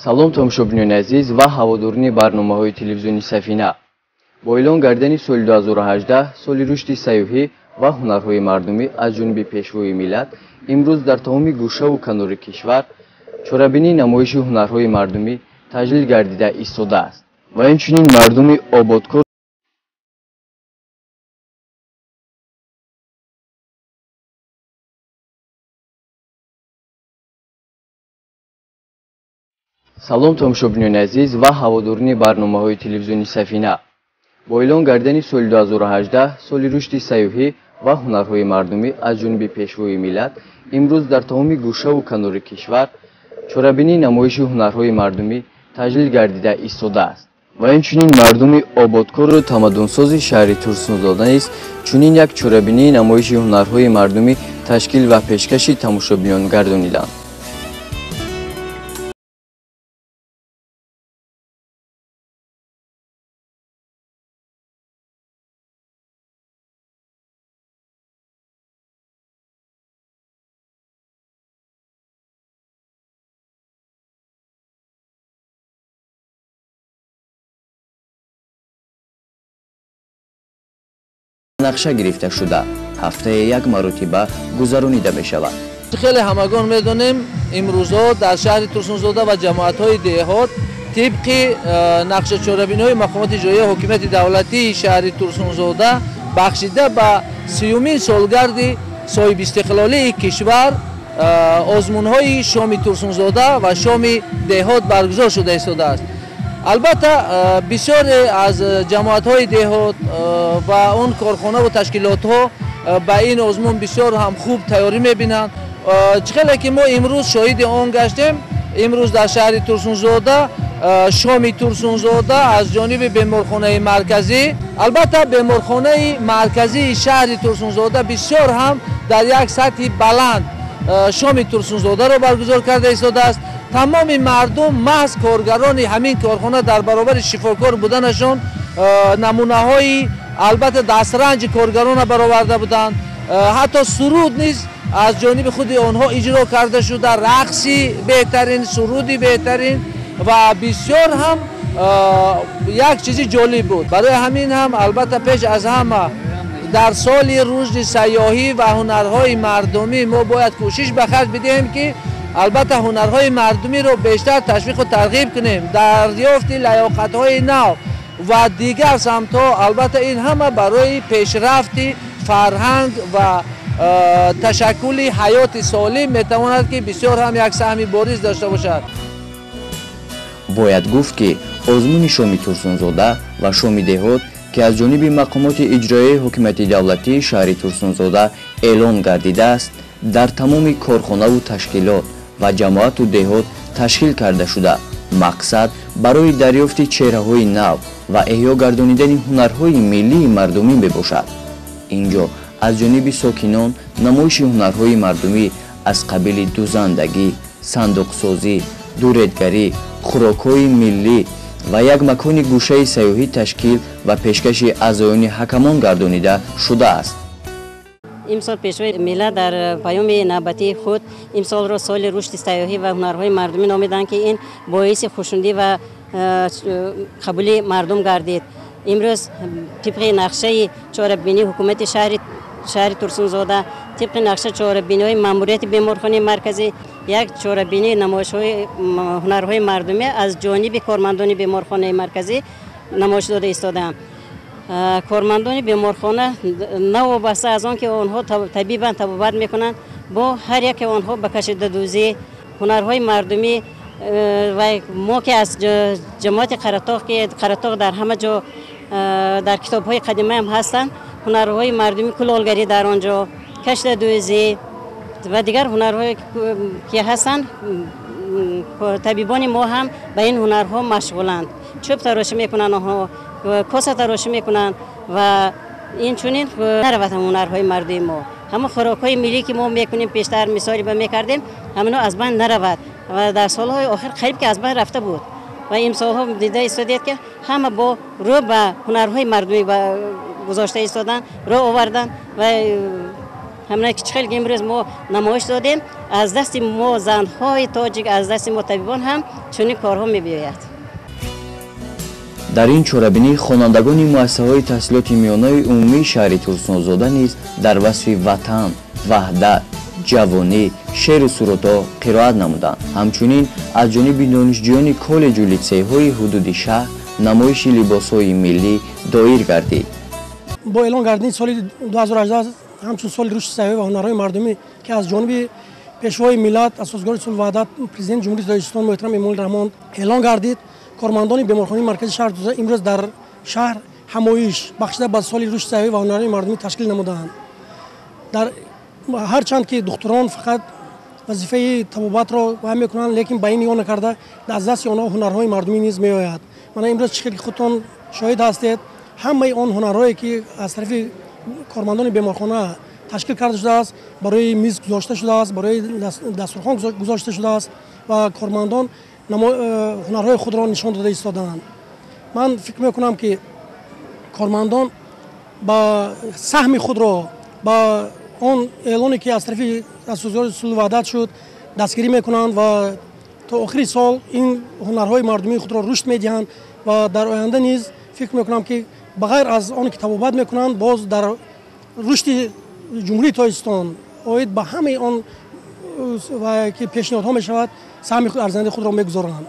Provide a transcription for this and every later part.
Салом, тамошобинони азиз ва ҳаводорони барномаҳои телевизиони Сафина. Бо эълон гардидани соли 2018 соли рушди сайёҳӣ ва ҳунарҳои мардумӣ аз ҷониби Пешвои миллат, имрӯз дар тамоми гӯшаву канори кишвар чорабинии намоиши ҳунарҳои мардумӣ таҷлил гардида истодааст ва инчунин мардуми ободкор. Салом, тамошобинони азиз ва ҳаводорони барномаҳои телевизиони Сафина. Бо эълон гардидани соли 2018 соли рушди сайёҳӣ ва ҳунарҳои мардумӣ аз ҷониби Пешвои миллат, имрӯз дар тамоми гӯшаву канори кишвар чорабинии намоиши ҳунарҳои мардумӣ таҷлил гардида истодааст ва инчунин мардуми ободкору тамаддунсози шаҳри Турсунзода низ чунин як чорабинии намоиши ҳунарҳои мардумӣ ташкил ва пешкаши тамошобинон гардониданд. Нақша гирифта шуда, ҳафтае як маротиба гузаронида мешавад. Хеле ҳамагон медонем, имрӯзҳо дар шаҳри Турсунзода ва ҷамоатҳои деҳот тибқи нақша чорабиниҳои мақомоти ҷойии ҳокимияти давлатии шаҳри Турсунзода бахшида ба 30-умин солгарди соҳибистиқлолии кишвар озмунҳои шоми Турсунзода ва шоми деҳот баргузор шуда истодааст. Албатта, бисёре аз ҷамоатҳои деҳот ва он корхонаву ташкилотҳо ба ин озмун бисёр ҳам хуб тайёрӣ мебинанд. Чӣ хеле ки мо имрӯз шоҳиди он гаштем, имрӯз дар шаҳри Турсунзода шоми Турсунзода аз ҷониби беморхонаи марказӣ, албатта, беморхонаи марказии шаҳри Турсунзода бисёр ҳам дар як сатҳи баланд шоми Турсунзодаро баргузор карда истодааст. Тамоми мардум, маҳз коргарони ҳамин корхона дар баробари шифокор буданашон намунаҳои албатта дастранҷи коргарона бароварда буданд. Ҳатто суруд низ аз ҷониби худи онҳо иҷро карда шуда, рақси беҳтарин, суруди беҳтарин ва бисёр ҳам як чизи ҷолиб буд. Барои ҳамин ҳам албатта пеш аз ҳама дар соли рушди сайёҳӣ ва ҳунарҳои мардумӣ мо бояд кӯшиш ба харҷ бидиҳем, ки албатта ҳунарҳои мардумиро бештар ташвиқу тарғиб кунем, дарёфти лаёқатҳои нав ва дигар самтҳо. Албатта, ин ҳама барои пешрафти фарҳанг ва ташаккули ҳаёти солим метавонад, ки бисёр ҳам як саҳми бориз дошта бошад. Бояд гуфт, ки озмуни шоми Турсунзода ва шоми деҳот, ки аз ҷониби мақомоти иҷроияи ҳокимияти давлатии шаҳри Турсунзода эълон гардидааст, дар тамоми корхонаву ташкилот ва ҷамоату деҳот ташкил карда шуда, мақсад барои дарёфти чеҳраҳои нав ва эҳё гардонидани ҳунарҳои миллии мардумӣ мебошад. Ин ҷо аз ҷониби сокинон намоиши ҳунарҳои мардумӣ аз қабили дузандагӣ, сандуқсозӣ, дуредгарӣ, хӯрокҳои миллӣ ва як макони гӯшаи сайёҳӣ ташкил ва пешкаши аъзоёни ҳакамон гардонида шудааст. Имсол Пешвои миллат дар паёми навбатии худ имсолро соли рушди сайёҳӣ ва ҳунарҳои мардумӣ номиданд, ки ин боиси хушнудӣ ва қабули мардум гардид. Имрӯз тибқи нақшаи чорабинии ҳукумати шаҳри Турсунзода, тибқи нақша чорабиниҳои маъмурияти беморхонаи марказӣ як чорабинии намоишҳои ҳунарҳои мардумӣ аз ҷониби кормандони беморхонаи марказӣ намоиш дода истодаам. Кормандони беморхона навобаста аз он ки онҳо табибанд, табобат мекунанд, бо ҳар яке онҳо ба кашидадӯзӣ, ҳунарҳои мардумӣ ва мо ки аз ҷамоати Қаратоғ, ки Қаратоғ дар ҳама ҷо дар китобҳои қадимаам ҳастанд, ҳунарҳои мардумӣ, кулолгарӣ, дар он ҷо кашидадӯзӣ ва дигар ҳунарҳое ки ҳастанд, табибони мо ҳам ба ин ҳунарҳо машғуланд. Чӯб тарошӣ мекунанд, онҳо коса тарошӣ мекунанд ва инчунин наравад ҳам ҳунарҳои мардуми мо, ҳамон хӯрокҳои миллӣ, ки мо мекунем, пештар мисоли ба мекардем, ҳамино аз байн наравад. Ва дар солҳои охир қариб ки аз байн рафта буд ва имсолҳо дида истодед, ки ҳама бо рӯ ба ҳунарҳои мардумӣ гузошта истоданд, рӯ оварданд ва Ҳамина ки чӣ хел имрӯз мо намоиш додем, аз дасти мо занҳои тоҷик, аз дасти мо табибон ҳам чунин корҳо мебиёяд. Дар ин чорабинӣ хонандагони муассисаҳои таҳсилоти миёнаи умумии шаҳри Турсунзода низ дар васфи ватан, ваҳдат, ҷавонӣ, шеъру сурудҳо қироат намуданд. Ҳамчунин аз ҷониби донишҷӯёни коллеҷу литсейҳои ҳудуди шаҳр намоиши либосҳои миллӣ доир гардид. Бо эълон гардидани соли 2018 ҳамчун соли рушди сайёҳӣ ва ҳунарҳои мардумӣ, ки аз ҷониби пешвои миллат, асосгузори сулҳу ваҳдат, президенти Ҷумҳурии Тоҷикистон муҳтарам Эмомалӣ Раҳмон эълон гардид, кормандони беморхонаи маркази шаҳр имрӯз дар шаҳр ҳамоиш бахшида ба соли рушди сайёҳӣ ва ҳунарҳои мардумӣ ташкил намуданд. Дар ҳарчанд ки духтурон фақат вазифаи табобатро баён мекунанд, лекин ба ин нигоҳ накарда аз дасти онҳо ҳунарҳои мардумӣ низ меояд. Мана имрӯз чӣ хел ки худтон шоҳид ҳастед, ҳамаи он ҳунарҳое ки аз тарафи кормандони беморхона ташкил карда шудааст, барои миз гузошта шудааст, барои дастурхон гузошта шудааст ва кормандон ҳунарҳои худро нишон дода истодаанд. Ман фикр мекунам, ки кормандон ба саҳми худро ба он эълоне ки аз тарафи асосгузори сулҳу ваҳдат шуд дастгирӣ мекунанд ва то охири сол ин ҳунарҳои мардумии худро рушд медиҳанд ва дар оянда низ фикр мекунам, ки ба ғайр аз он ки табобат мекунанд, боз дар рушди Ҷумҳурии Тоҷикистон оид ба ҳамаи он ки пешниҳодҳо мешавад, саҳми арзандаи худро мегузоранд.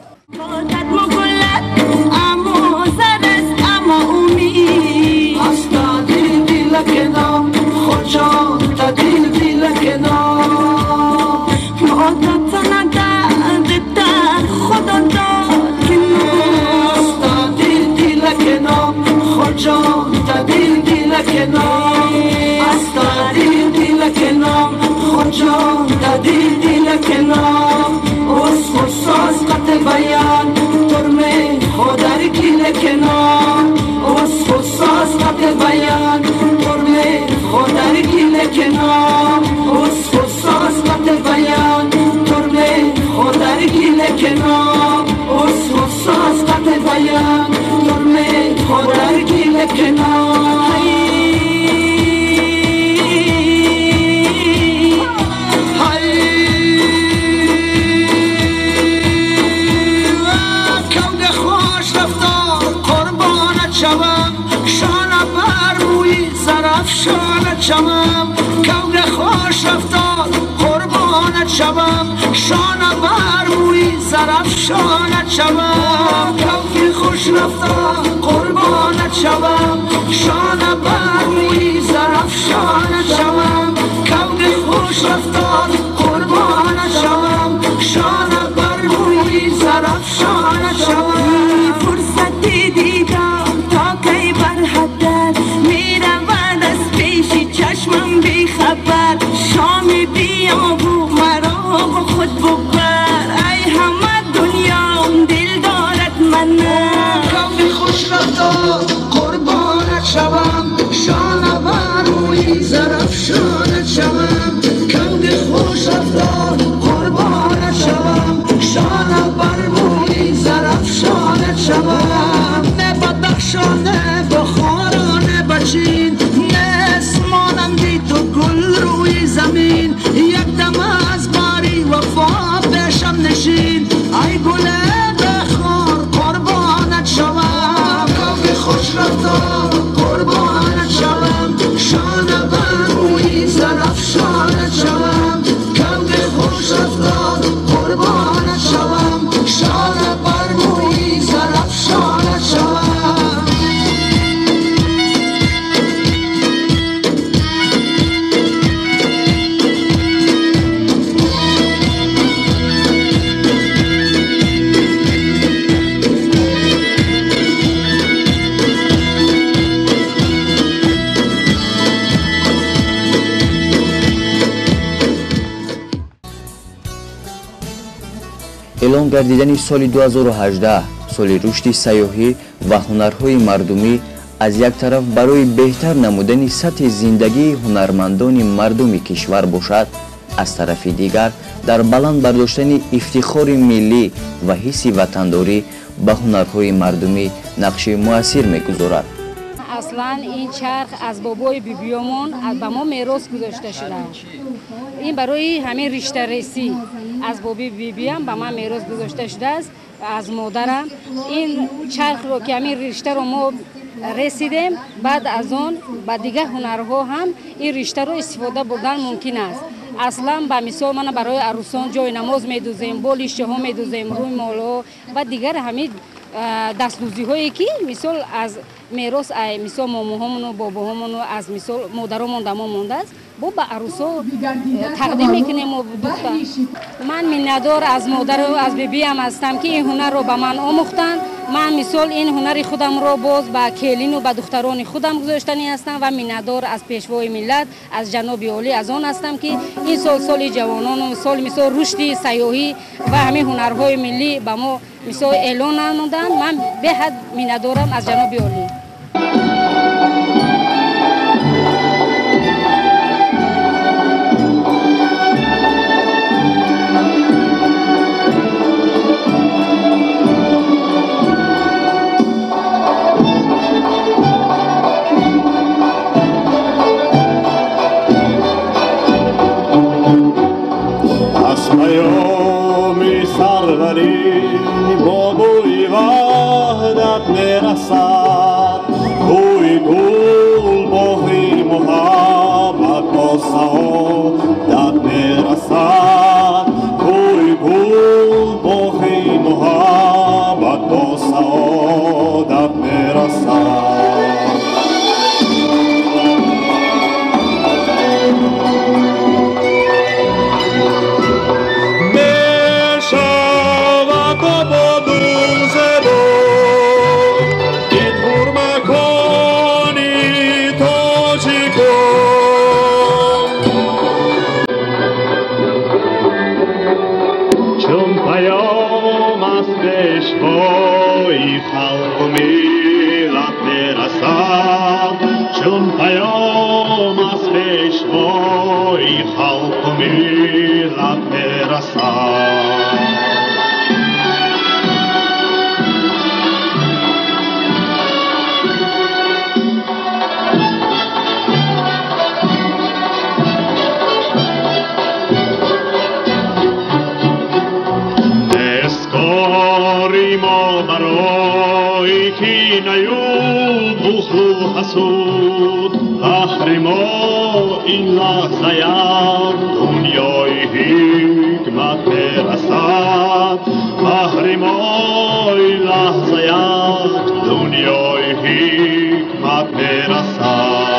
Эълон гардидани соли 2018 соли рушди сайёҳӣ ва ҳунарҳои мардумӣ аз як тараф барои беҳтар намудани сатҳи зиндагии ҳунармандони мардуми кишвар бошад, аз тарафи дигар дар баланд бардоштани ифтихори миллӣ ва ҳисси ватандорӣ ба ҳунарҳои мардумӣ нақши муассир мегузорад. Аслан ин чарх аз бобои бибиёмон ба мо мерос гузошта шудааст. Ин барои ҳамин риштаресӣ аз боби бибиям ба ман мерос гузошта шудааст, аз модарам. Ин чархро ки ҳамин риштаро мо ресидем, баъд аз он ба дигар ҳунарҳо ҳам ин риштаро истифода бурдан мумкин аст. Аслан ба мисол мана барои арӯсон ҷои намоз медӯзем, болишчаҳо медӯзем, рӯймолҳо ва дигар ҳамин дастдӯзиҳое ки мисол аз мерос, мисол момоҳомону бобоҳомону аз мисол модаромон да мо мондааст, бо ба арӯсо тақдим мекунем мо духта. Ман миннатдор аз модару аз бибиям ҳастам, ки ин ҳунарро ба ман омӯхтанд. Ман мисол ин ҳунари худамро боз ба келину ба духтарони худам гузоштанӣ ҳастам ва миннатдор аз пешвои миллат, аз ҷаноби олӣ аз он ҳастам, ки ин сол соли ҷавонону соли мисол рушди сайёҳӣ ва ҳамин ҳунарҳои миллӣ ба мо мисол эълон намуданд. Ман беҳад миннатдорам аз ҷаноби олӣ. پیامی سروری با بوی وحدت میرسد، بوی گل باغی محبت با سعادت میرسد، بوی گل باغی محبت با سعادت میرسد. چون پیام از پیشوای خلق و ملت میرسد. نسکاری ما برای کینه و بخل و حسود، بهر ما این لحظه یک دنیای حکمت میرسد، بهر ما این لحظه یک دنیای حکمت میرسد.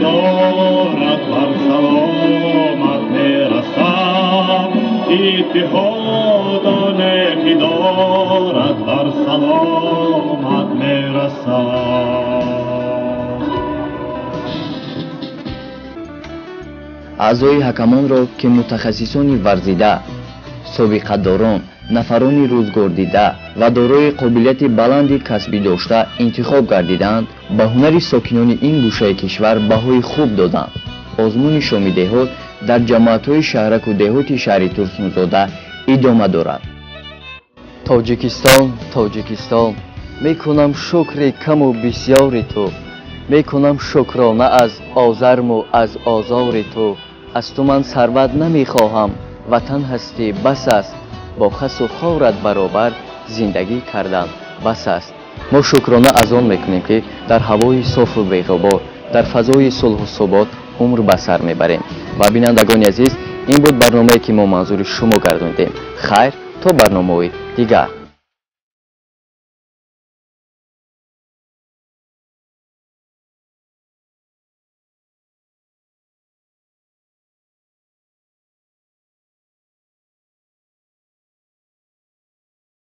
دارد بر سلامت میرسد، اتحاد که دارد بر سلامت میرسد. Аъзои ҳакамонро, ки мутахассисони варзида, собиқадорон, нафарони рӯзгордида ва дорои қобилияти баланди касбӣ дошта интихоб гардиданд, ба ҳунари сокинони ин гӯшаи кишвар баҳои хуб доданд. Озмуни шоми деҳот дар ҷамоатҳои шаҳраку деҳоти шаҳри Турсунзода идома дорад. Тоҷикистон, Тоҷикистон, мекунам шукри каму бисёри ту, мекунам шукрона аз озарму аз озори ту. Аз ту ман сарват намехоҳам, ватан ҳастӣ бас аст, бо хасу хорат баробар зиндагӣ кардан бас аст. Мо шукрона аз он мекунем, ки дар ҳавои софу беғубор, дар фазои сулҳу субот умр ба сар мебарем. Ва бинандагони азиз, ин буд барномае, ки мо манзури шумо гардондем. Хайр, то барномаҳои дигар.